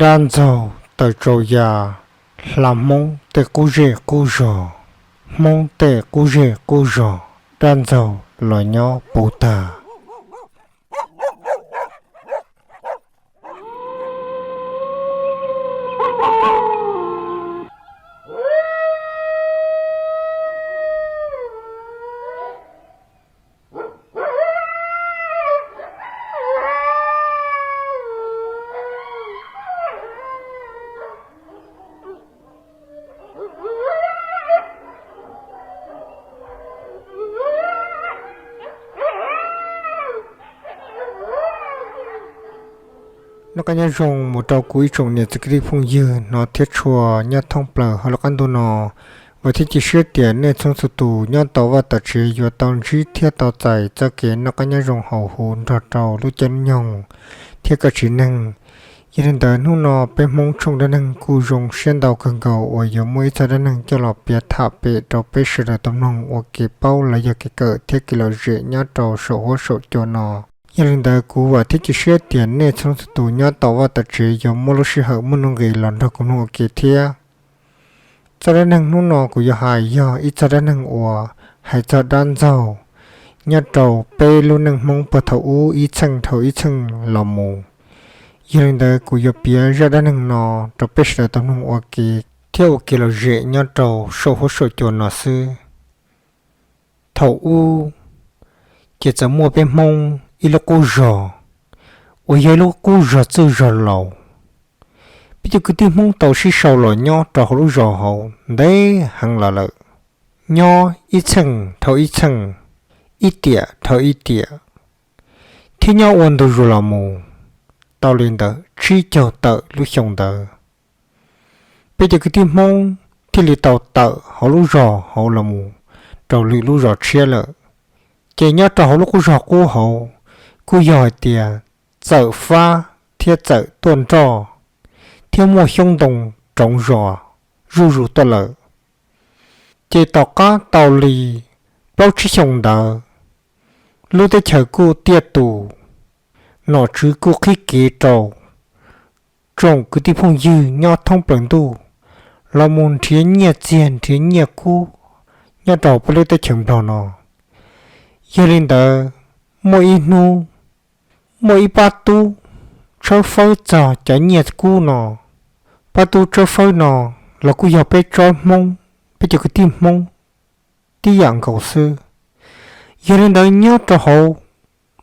Dab ntxaug tawm tsau ya, hla Hmoob tej qub zej qub zog, Hmoob tej qub zej qub zog, dab ntxaug los nyob puv tag. Noj qab nyob zoo mus rau kuv ib tsoom niam txiv kwv tij phooj ywg hnov thiab tshua nyob thoob plaws hauv lub qab ntuj no. Vam thiab cia siab tias nej txhua txhua tus nyob tom vaj tom tsev yuav tau ntsib thiab tau txais txoj kev noj qab nyob zoo hauv huv nrog rau lub caij lub nyoog thiab koj tsev neeg. Yog li ntawd hnub no peb Hmoob tshooj dab neeg kuj zoo siab ntau kawg nkaus uas yuav muaj ib txoj dab neeg coj los piav tham pem rau peb sawv daws tau mloog ua kev paub los yog kev kawm thiab kev lom zem nyob rau saum huab saum cua no. Yog li ntawd kuv vam thiab cia siab tias nej txhua txhua tus nyob tom vaj tom tsev yuav muaj lub sij hawm muaj nuj nqis los nrog kuv mloog ua ke thiab. Txoj dab neeg hnub no kuv yuav hais yog ib txoj dab neeg uas hais txog dab ntxaug nyob rau peb lub neej Hmoob puag thaum ub ib txheej dhau ib txheej los mus. Yog li ntawd kuv yuav piav zaj dab neeg no rau peb sawv daws tau mloog ua ke thiab ua kev lom zem nyob rau saum huab saum cua no xwb. Thaum ub, ces txawm muaj peb Hmoob ib lub qub zog uas yog ib lub qub zog txwj zog laus. Peb cov kwv tij Hmoob tau sib sau los nyob rau hauv lub zos hauv ntev heev los lawm, nyob ib txheej dhau ib txheej, ib tiam dhau ib tiam, thiab nyob ua ntu zus los mus tau li ntawm tsib caug tawm lub xyoo ntawd. Peb cov kwv tij Hmoob thiaj li tau tawm hauv lub zos hauv los mus rau lwm lub zos tshiab lawm. Ces nyob rau hauv lub qub zos qub hauv kuj yog hais tias txawm fab thiab txawm tuaj nroj thiab muaj xyoob ntoo roov zos zuj zus tuaj lawm. Ces tom qab tau li plaub tsib xyoo ntawd, lub teb chaws kuj tiaj tus, nom tswv kuj qhib kev rau tsoom kwv tij phooj ywg nyob thoob plaws ntuj los mus nrhiav nyiaj txiag nrhiav nyiaj kub nyob rau peb lub teb chaws Nplog no. Yog li ntawd, muaj ib hnub, muaj ib pab tub tshawb fawb txog cov nyiaj kub no. Pab tub tshawb fawb no los kuj yog peb tsob Hmoob, peb cov kwv tij Hmoob tib yam nkaus xwb. Yog li ntawd nyob rau hauv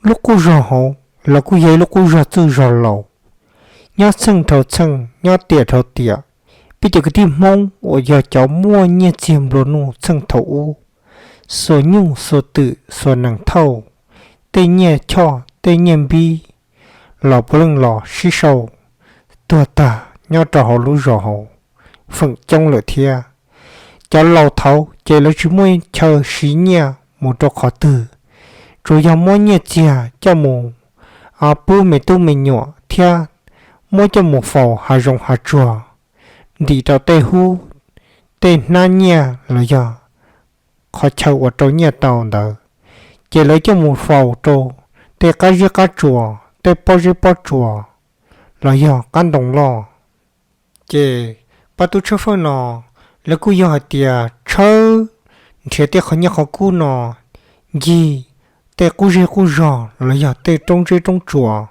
lub qub zog hauv los kuj yog ib lub qub zog txwj zog laus, nyob txheej dhau txheej, nyob tiam dhau tiam. Peb cov kwv tij Hmoob uas yog cov muaj nyiaj txiag nplua nuj txheej thaum ub, xuas nyuj xuas twm xuas nees thauj, tej nyiaj choj tej nyiaj npib los puav leej los sib sau tuag tag nyob rau hauv lub zos hauv feem coob lawm thiab. Cov laus thaud ces lawv tsis muaj chaw siv nyiaj mus rau qhov twg, tsuas yog muab nyiaj txiag coj mus pub me tub me nyuam thiab muab coj mus faus hav zoov hav tsuag, ntim rau tej hub, tej hnab nyiaj los yog qhov chaw uas rau nyiaj tau ntawd, ces lawv coj mus faus rau tej qab zeb qab tsuas, tej pob zeb pob tsuas los yog qab ntoo loj. Ces pab tub tshawb fawb no, lawv kuj yog hais tias tshawb nrhiav tej qhov nyiaj qhov kub no ncig tej qub zej qub zog los yog tej roob zeb roob tsuas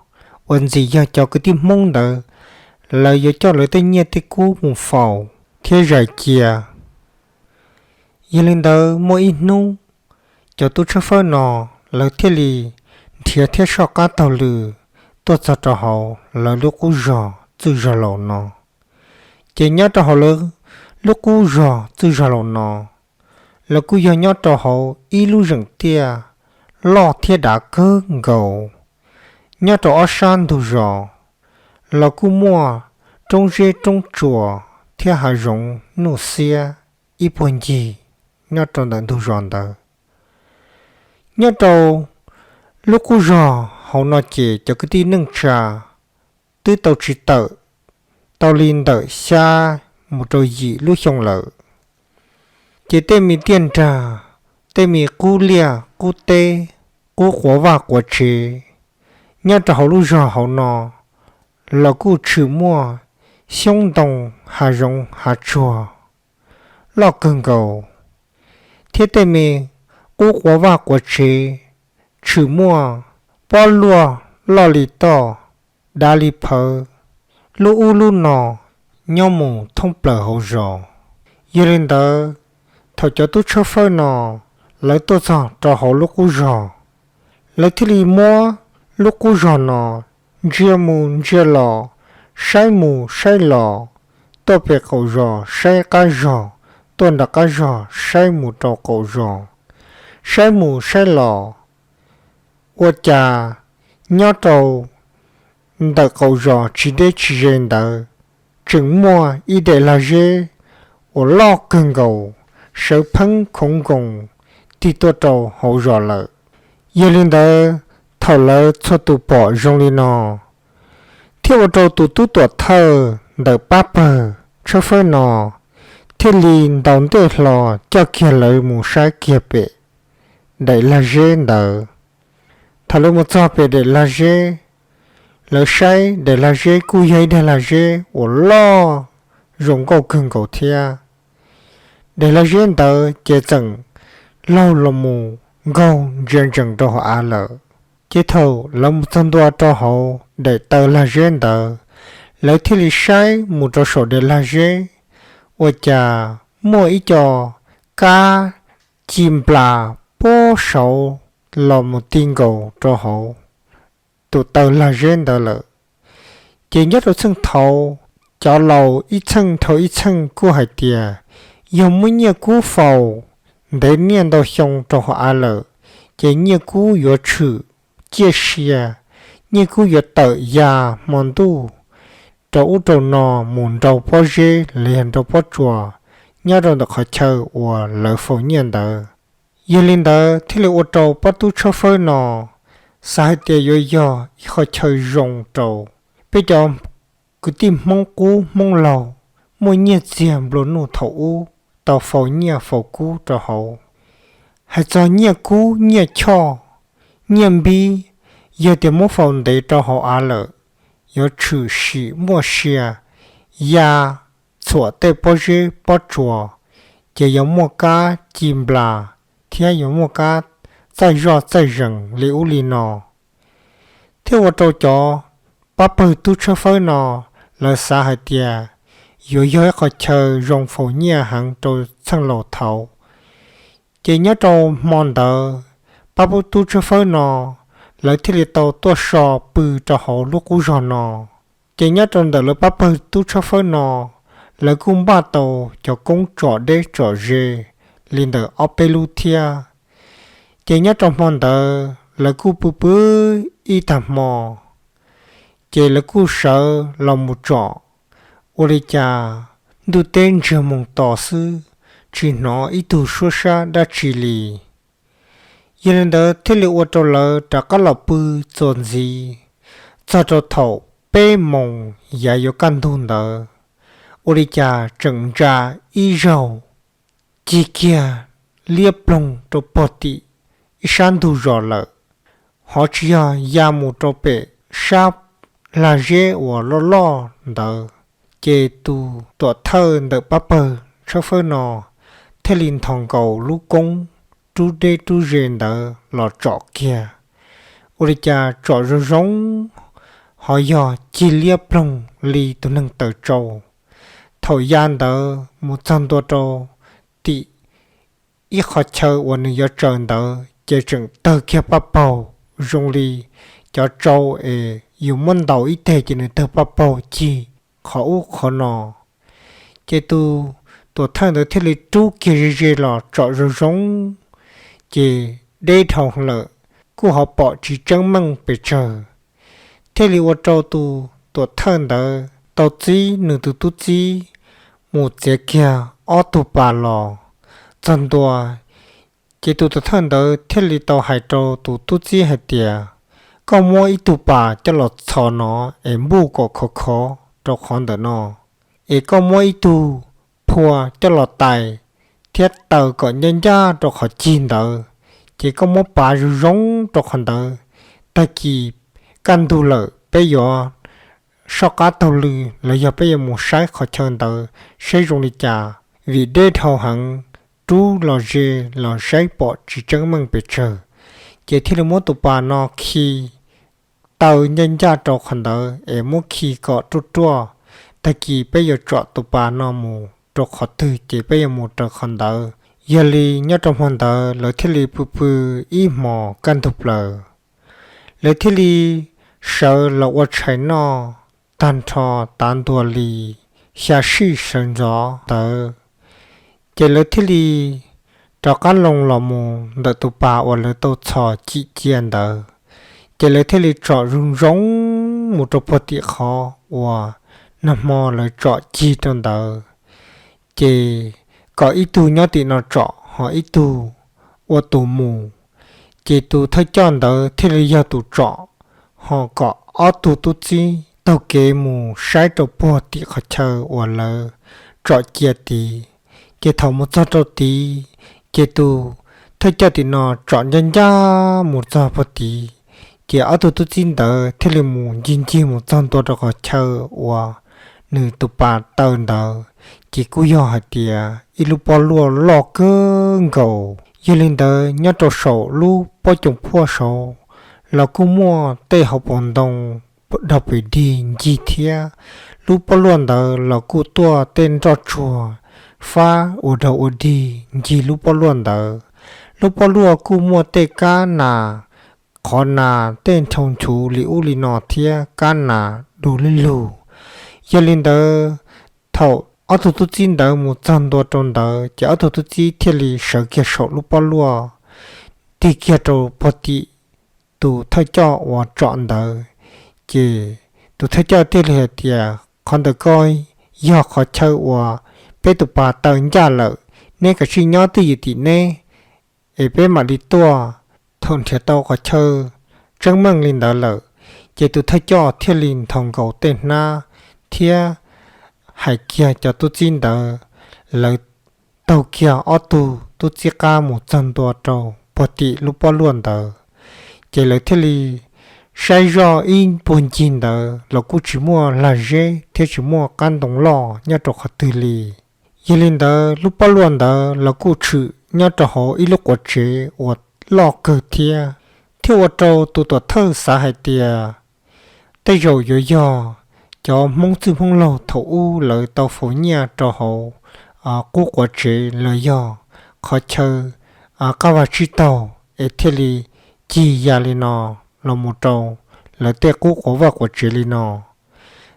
uas ntxim yog cov kwv tij Hmoob ntawd lawv yuav coj lawv tej nyiaj tej kub mus faus thiab zais cia. Yog li ntawd muaj ib hnub, cov tub tshawb fawb no lawv thiaj li nrhiav thiab soj qab taug lw tuaj txog rau hauv lawv lub qub zog txwj zog laus no. Ces nyob rau hauv lawv lub qub zog txwj zog laus no, lawv kuj yog nyob rau hauv ib lub zeem tiaj loj thiab dav kawg nkaus. Nyob rau ob sab ntug zos los kuj muaj roob zeb roob tsuas thiab hav zoov nuj xiab ib puag ncig nyob rau ntawm ntug zos ntawd. Nyob rau lub qub zog hauv no ces cov kwv tij neej tsa twb tau tsis tawm tau li ntawm xya mus rau yim lub xyoo lawm. Ces tej me tiaj nrag, tej me qub liaj qub teb, qub quav vaj quav tsev nyob rau hauv lub zog hauv no los kuj tshwm muaj xyoob ntoo, hav zoov hav tsuag loj kawg nkaus, thiab tej me qub quav vaj quav tsev, tshwm muaj pob luaj loj li toj, dav li phawv, lub ub lub no nyob mus thoob plaws hauv zos. Yog li ntawd, thaum cov tub tshawb fawb no lawv tuaj txog rau hauv lub qub zog, lawv thiaj li muab lub qub zog no ntsia mus ntsia los, saib mus saib los, tuaj pem qaum zos saib qab zog, tuaj nram qab zog saib mus rau qaum zos, saib mus saib los, ua cas nyob rau ntawm qaum zos tsis deb tsis ze ntawd tseem muaj ib daim lag zeb uas loj kawg nkaus, sawv pheeb khoov nkoos tig tuaj rau hauv zos lawm. Yog li ntawd, thaum lawv txhua tus pom zoo li no, thiab ua rau tus tub tuam thawj ntawm pab pawg tshawb fawb no thiaj li ntaus ntej hlo coj kiag lawv mus saib kiag pem daim lag zeb ntawd. Thaum lawv mus txog pem daim lag zeb, lawv saib daim lag zeb kuj yog ib daim lag zeb uas loj zoo nkauj kawg nkaus thiab. Daim lag zeb ntawd ces txawm laug los mus nkaug ntsia ntsees rau hauv av lawm. Ces thaum lawv mus txog ntua rau hauv daim taw lag zeb ntawd, lawv thiaj li saib mus rau saum daim lag zeb, ua cas muaj ib co kab ci nplas puag saud los mus ti nkaus rau hauv tus taw lag zeb ntawd lawm. Ces nyob rau txheej thaud, cov laus ib txheej dhau ib txheej kuj hais tias, yog muab nyiaj kub faus ntev niaj ntau xyoo rau hauv av lawm, ces nyiaj kub yuav tshwm ciaj sia, nyiaj kub yuav tawm ya hmo ntuj rau ub rau no mus nrau pob zeb los yog nrau pob tsuas nyob rau ntawm qhov chaw uas lawv faus nyiaj ntawd. Yog li ntawd thiaj li ua rau pab tub tshawb fawb no xav hais tias yuav yog ib qho chaw zoo rau peb cov kwv tij Hmoob qub Hmoob laug muaj nyiaj txiag nplua nuj thaum ub tau faus nyiaj faus kub rau hauv. Hais txog nyiaj kub nyiaj choj, nyiaj npib, yog tias muab faus ntev rau hauv av lawm, yuav tshwm sim muaj sia ya txhuam tej pob zeb pob tsuas, ces yuav muaj kab ci nplas thiab yuav muaj kab txaij zoj txaij zees li ub li no. Thiab ua rau cov pab pawg tub tshawb fawb no, lawv xav hais tias yuav yog ib qho chaw zoo faus nyiaj heev rau txheej laus thaud. Ces nyob rau hmo ntawd, pab tub tshawb fawb no, lawv thiaj li tau tuaj so pw rau hauv lub qub zog no. Ces nyob rau ntawm lawv pab pawg tub tshawb fawb no, lawv kuj npaj tau cov koob tsom deb tsom ze li ntawm ob peb lub thiab. Ces nyob rau hmo ntawd lawv kuj pw pw ib tag hmo, ces lawv kuj sawv los mus tsom, ua li cas ntuj teb ntsiag moos to xwb, tsis hnov ib tug suab sab dab tsi li. Yog li ntawd thiaj li ua rau lawv rov qab los pw txuas ntxiv, txog rau thaum peb moos yav yuav kaj ntug ntawd, ua li cas tseem ntsa ib zaug cig kiag liab ploog rau pog tim ib sab ntug zos lawm. Ho tsis yog ya mus rau pem sab lag zeb uas loj loj ntawd, ces tus tuam thawj ntawm pab pawg tshawb fawb no thiaj li nthos nkaus lub koob rub deb rub ze ntawd los tsom kiag. Ua li cas tsom zoo zoo, ho yog cig liab ploog li tus neeg taws tsau. Thaum ya ntawd mus txog ntua rau tim ib qho chaw uas nws yuav tsaws ntawd ces tseem tawg kiag paj paug zoo li cov tsau es yus muab ntaus ib teg ces nws tawg paj paug cig qhov ub qhov no. Ces tus tuam thawj ntawd thiaj li rub kiag ze ze los tsom zoo zoo, ces deb dhau lawm, kuj ho pom tsis tseeb meej pes tsawg. Thiaj li ua rau tus tuam thawj ntawd tau txib nws tus tub txib mus txiav kiag ob tug pas los txog ntua. Ces tus tuam thawj ntawd thiaj li tau hais rau tus tub txib hais tias, koj muab ib tug pas coj los txhos no es npuj kom khov khov rau qhov ntawm no, es koj muab ib tug phua coj los tais thiab taws kom ncaj ncaj rau qhov cig ntawd, ces koj muab pav zoo zoo rau qhov ntawd. Tag kis kaj ntug lawm peb yuav soj qab taug lw los yog peb yuav mus saib qhov chaw ntawd saib zoo li cas, vim deb dhau heev, rub los ze los saib pom tsis tseeb meej pes tsawg. Ces thiaj li muab tus pas no khi taw ncaj ncaj rau qhov ntawd es muab khi kom ruaj ruaj, tag kis peb yuav tsom tus pas no mus rau qhov twg ces peb yuav mus raws qhov ntawd. Yog li nyob rau hmo ntawd lawv thiaj li pw pw ib hmos kaj ntug plaws. Lawv thiaj li sawv los ua tshais noj tag nrho tav ntua li xya sij sawv ntxov ntawd, ces lawv thiaj li rov qab loo los mus ntawm tus pas uas lawv tau txhos cim cia ntawd. Ces lawv thiaj li tsom zoo zoo mus rau puag tim qhov uas nag hmo lawv tsom cig rau ntawd. Ces kom ib tug nyob tim no tsom ho ib tug ua tus mus. Ces tus thawj coj ntawd thiaj li yog tus tsom, ho kom ob tug tub txib taug kev mus saib rau puag tim qhov chaw uas lawv tsom cia tid. Ces thaum mus txog rau tid, ces tus thawj coj tim no tsom ncaj ncaj mus txog puag tid, ces ob tug tub txib ntawd thiaj li mus ncig ncig mus txog ntua rau qhov chaw uas nws tus pas taw ntawd, ces kuj yog hais tias ib lub pob luaj loj kawg nkaus. Yog li ntawd nyob rau saum lub pob coom phuaj saud los kuj muaj tej hauv paus ntoo dog pes dig ncig thiab. Lub pob luaj ntawd los kuj tuaj tej nroj tsuag fab ua dog ua dig ncig lub pob luaj ntawd. Lub pob luaj kuj muaj tej kab nas, qhov nas tej nrhau nchuv li ub li no thiab kab nas du li lug. Yog li ntawd, thaum ob tug tub txib ntawd mus txog ntua rau ntawd ces ob tug tub txib thiaj li sawv kiag saum lub pob luaj tig kiag rau puag tim tus thawj coj uas tsom ntawd. Ces tus thawj coj thiaj li hais tias, qhov ntawm ko yog qhov chaw uas peb tus pas taw ncaj lawm, neb kav tsij nyob twj ywm tim neb es peb mam li tuaj. Thaum nrhiav tau qhov chaw tseeb meej li ntawd lawm, ces tus thawj coj thiaj li nthos nkaus tej hnab thiab hais kiag cov tub txib ntawd, lawv taug kiag ob tug tub txib qab mus txog ntua rau puag tim lub pob luaj ntawd. Ces lawv thiaj li saib zoj ib puag ncig ntawd los kuj tsis muaj lag zeb thiab tsis muaj qab ntoo loj nyob rau qhov twg li. Yog li ntawd lub pob luaj ntawd los kuj tshwm nyob rau hauv ib lub quav tsev uas loj kawg thiab, thiab ua rau tus tuam thawj xav hais tias tej zaum yuav yog cov Hmoob txwj Hmoob laug thaum ub lawv tau faus nyiaj rau hauv qub quav tsev los yog qhov chaw qab vaj tsib taug es thiaj li cig ya li no los mus rau lawv tej qub quav vaj quav tsev li no.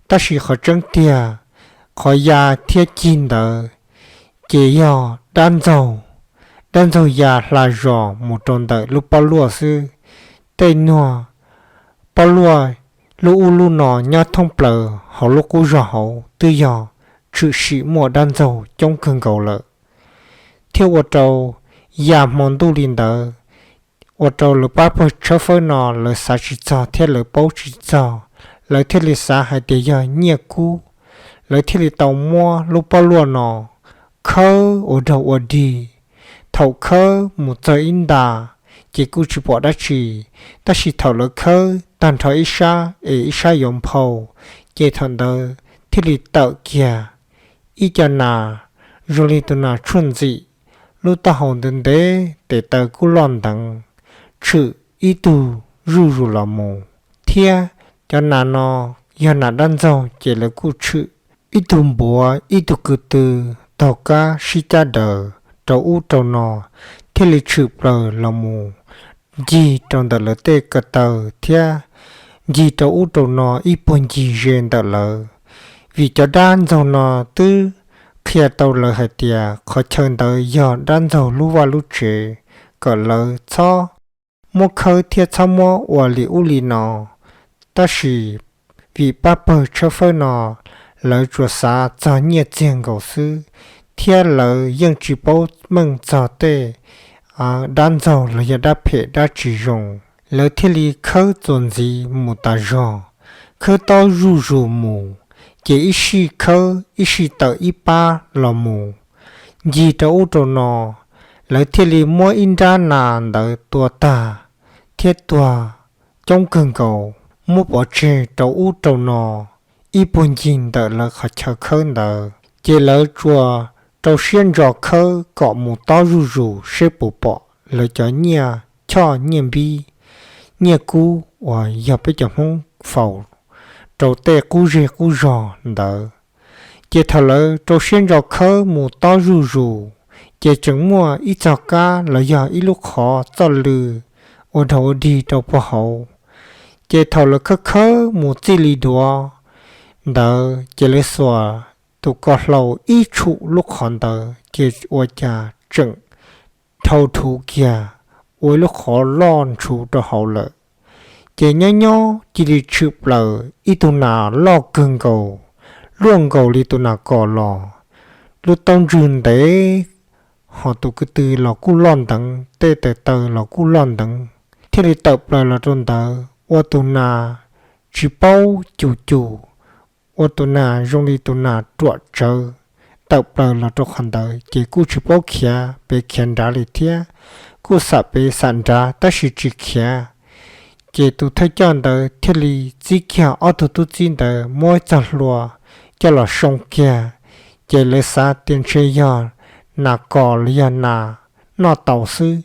Tab sis qhov tseeb tiag, qhov ya thiab cig ntawd ces yog dab ntxaug, dab ntxaug ya hla zos mus rau ntawm lub pob luaj xwb. Tej nyuag pob luaj lub ub lub no nyob thoob plaws hauv lub qub zos hauv twb yog tshwm sim muaj dab ntxaug coob kawg nkaus lawm, thiab ua rau ya hmo ntuj li ntawd, ua rau lawv pab pawg tshawb fawb no lawv xav tsis txog thiab lawv paub tsis txog, lawv thiaj li xav hais tias yog nyiaj kub, lawv thiaj li tau muab lub pob luaj no khawb ua dog ua dig. Thaum khawb mus txog ib nta, ces kuj tsis pom dab tsi, tab sis thaum lawv khawb tag nrho ib sab es ib sab yuav nphau, ces thaum ntawd thiaj li tawm kiag ib co nas zoo li tus nas tshuaj ntxim, lub taub hau ntev ntev, tes taw kuj loj nteev, tshwm ib tug zuj zus los mus, thiab cov nas no yog nas dab ntxaug ces lawv kuj tshwm ib tug npuav ib tug ko tw taug kab sib cab daws rau ub rau no, thiaj li tshwm plaws los mus ncig rau ntawm lawv tej ko taw thiab ncig rau ub rau no ib puag ncig ze ntawm lawv. Vim cov dab ntxaug no twb qhia tau lawv hais tias qhov chaw ntawd yog dab ntxaug lub vaj lub tsev, kom lawv txhob muab khawb thiab txhob muab ua li ub li no. Tab sis vim pab pawg tshawb fawb no lawv tsuas xav txog nyiaj txiag nkaus xwb, thiab lawv yeej tsis paub meej txog tej dab ntxaug los yog dab phem dab tsis zoo, lawv thiaj li khawb txuas ntxiv mus tas zog, khawb taub zuj zus mus, ces ib sij khawb ib sij tawm ib pab los mus ncig rau ub rau no. Lawv thiaj li muab ib nrab nas ntawd tua tag thiab tuag coob kawg nkaus, muab pov tseg rau ub rau no. ib puag ncig ntawm lawv qhov chaw khawb ntawd, ces lawv tsuas rau siab ntso khawb kom mus tob zuj zus seb puas pom lawv cov nyiaj choj nyiaj npib, nyiaj kub uas yog peb cov Hmoob faus rau tej qub zej qub zog ntawd. Ces thaum lawv rau siab ntso khawb mus tob zuj zus, ces tseem muaj ib txoj kab los yog ib lub qhov txoj lw ua dog ua dig rau puag hauv. Ces thaum lawv khawb khawb mus txij li duav ntawd, ces lawv xuas tus ko hlau ib tshum lub qhov ntawd, ces ua cas tseem dhau thuv kiag ua ib lub qhov loj ntshuv rau hauv lawm. Ces nyob nyob cia li tshwm plaws ib tug nas loj kawg nkaus, luaj nkaus li tus nas kos los, lub taub ntswg ntev, ho tus kwv tw los kuj loj nteev, tej tais taw los kuj loj nteev, thiaj li tawm plaws los rau ntawd ua tus nas tsis paub cum cum, ua tus nas zoo li tus nas ruam tsawv, tawm plaws los rau qhov ntawd ces kuj tsis paub khiav pem khiav nrad li thiab, kuj xam pem xam nrad tab sis tsis khiav. Ces tus thawj coj ntawd thiaj li txib kiag ob tug tub txib ntawd muab ib txoj hlua coj los soo kiag, ces lawv xav tias ntshe yog nas kos los yog nas noj tau xwb,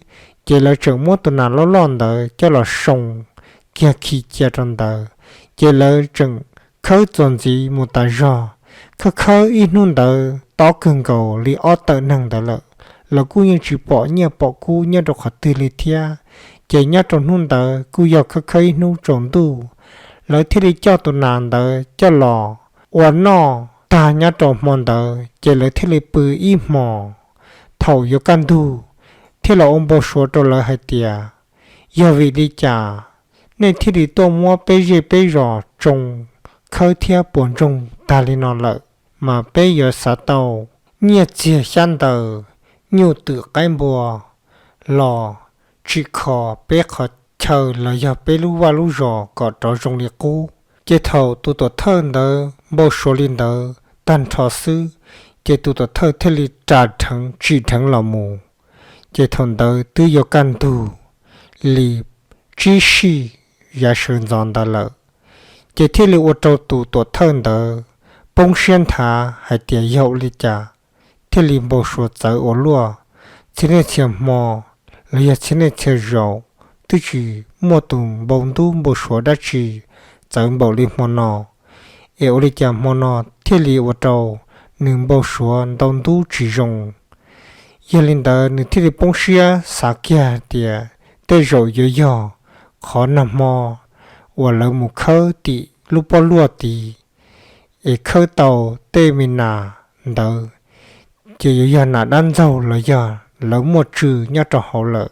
ces lawv tseem muab tus nas loj loj ntawd coj los soo kiag khi cia rau ntawd. Ces lawv tseem khawb txuas ntxiv mus tas zog, khawb khawb ib hnub ntawd tob kawg nkaus li ob tawm neeg ntawd lawm, lawv kuj yeej tsis pom nyiaj pom kub nyob rau qhov twg li thiab. Ces nyob rau hnub ntawd kuj yog khawb khawb ib hnub tsaus ntuj, lawv thiaj li coj tus nas ntawd coj los ua noj tag nyob rau hmo ntawd, ces lawv thiaj li pw ib hmos. Thaum yuav kaj ntug, thiaj los ua npau suav rau lawv hais tias, yog vim li cas nej thiaj li tuaj muab peb zej peb zos tsoo khawb thiab puas ntsoog tag li no lawm, mas peb yuav xav tau nyiaj txiag xyab ntawv, nyuj twm qaib npua los tsim kho peb qhov chaw los yog peb lub vaj lub zos kom rov zoo li qub. Ces thaum tus tuam thawj ntawd npau suav li ntawd tag nrho xwb, ces tus tuam thawj thiaj li ras dheev tsim dheev los mus. Ces thaum ntawd twb yuav kaj ntug li tsib sij yav sawv ntxov ntawd lawm, ces thiaj li ua rau tus tuam thawj ntawd poob siab nthav hais tias yog ua li cas thiaj li npau suav txawv ua luaj, txhia niaj txhia hmo los yog txhia niaj txhia zaus twb tsis muaj tus npau ntub npau suav dab tsi txawv npaum li hmo no, es ua li cas hmo no thiaj li ua rau nws npau suav ntau ntub tsis zoo. Yog li ntawd nws thiaj li poob siab xav kiag tias tej zaum yuav yog qhov nag hmo uas lawv mus khawb tim lub pob luaj tid es khawb tau tej me nas ntawd, ces yuav yog nas dab ntxaug los yog lawv muaj tswv nyob rau hauv lawm.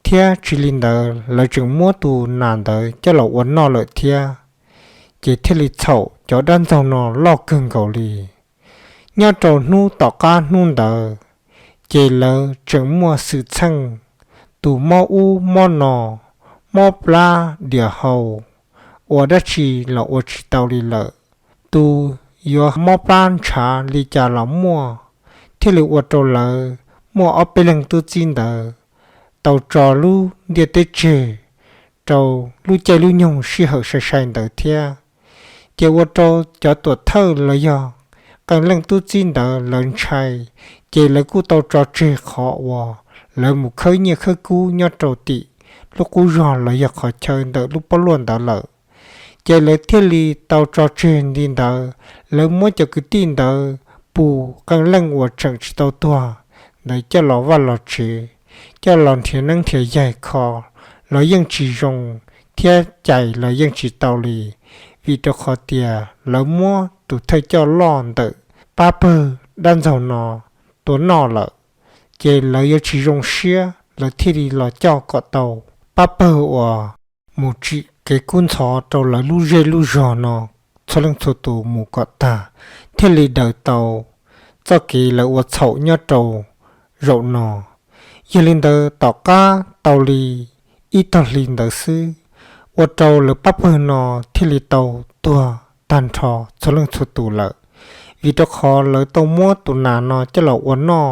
Thiab tsis li ntawd lawv tseem muab tus nas ntawd coj los ua noj lawm thiab, ces thiaj li txhaum cov dab ntxaug no loj kawg nkaus li. Nyob rau hnub tom qab hnub ntawd, ces lawv tseem muaj xwm txheej tus mob ub mob no, mob plab diam hau, ua dab tsi los ua tsis tau li lawm. Tus yuav mob plab ntshav li cas los muaj, thiaj li ua rau lawv muaj ob peb leeg tub txib ntawd tau tso lub ntiaj teb tseg rau lub caij lub nyoog sij hawm sai sai ntawd thiab. Ces ua rau cov tuam thawj los yog qee leej tub txib ntawd lawv ntshai, ces lawv kuj tau tso tseg qhov uas lawv mus khawb nyiaj khawb kub nyob rau tim lub qub zog los yog qhov chaw ntawm lub pob luaj ntawd lawm. Ces lawv thiaj li tau tso tseg li ntawd, lawv muab cov kwv tij ntawd pus qee leej uas tseem tsis tau tuag ntawd coj los vaj los tsev, coj los nrhiav neeb nrhiav yaig kho los yeej tsis zoo, thiab cais los yeej tsis tau li, vim rau qhov tias lawv muab tus thawj coj loj ntawm pab pawg dab ntxaug no tua noj lawm. Ces lawv yuav tsis zoo siab, lawv thiaj li los coj kom tau pab pawg uas mus tsim kev kub ntxhov rau lawv lub zej lub zog no txhua leej txhua tus mus kom tag, thiaj li daws tau txoj kev lawv ua txhaum nyob rau zaum no. Yog li ntawd tom qab tau li ib tog hli ntawd xwb, ua rau lawv pab pawg no thiaj li tau tuag tag nrho txhua leej txhua tus lawm, vim rau qhov lawv tau muab tus nas no coj los ua noj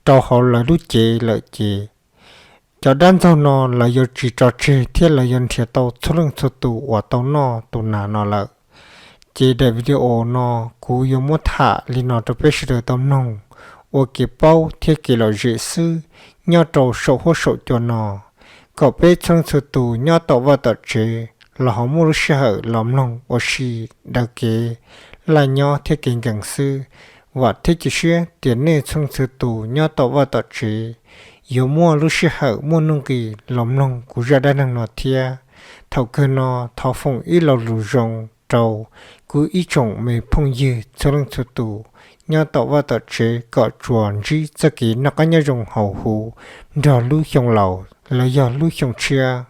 rau hauv lawv lub cev lawm ces cov dab ntxaug no lawv yuav tsis tso tseg thiab lawv yuav nrhiav tau txhua leej txhua tus uas tau noj tus nas no lawm. Ces daim video no kuv yuav muab tham li no rau peb sawv daws tau mloog ua kev paub thiab kev lom zem xwb nyob rau saum huab saum cua no, kom peb txhua leej txhua tus nyob tom vaj tom tsev los ho muaj lub sij hawm los mloog ua si daws kev laj nyob thiab kev nkees xwb. Vam thiab cia siab tias nej txhua leej txhua tus nyob tom vaj tom tsev yuav muaj lub sij hawm muaj nuj nqis los mloog kuv zaj dab neeg no thiab. Thaum kawg no thov foom ib lo lus zoo rau kuv ib tsoom me phooj ywg txhua leej txhua tus nyob tom vaj tom tsev kom tsuas ntsib txoj kev noj qab nyob zoo hauv huv nrog lub xyoo laus los yog lub xyoo tshiab.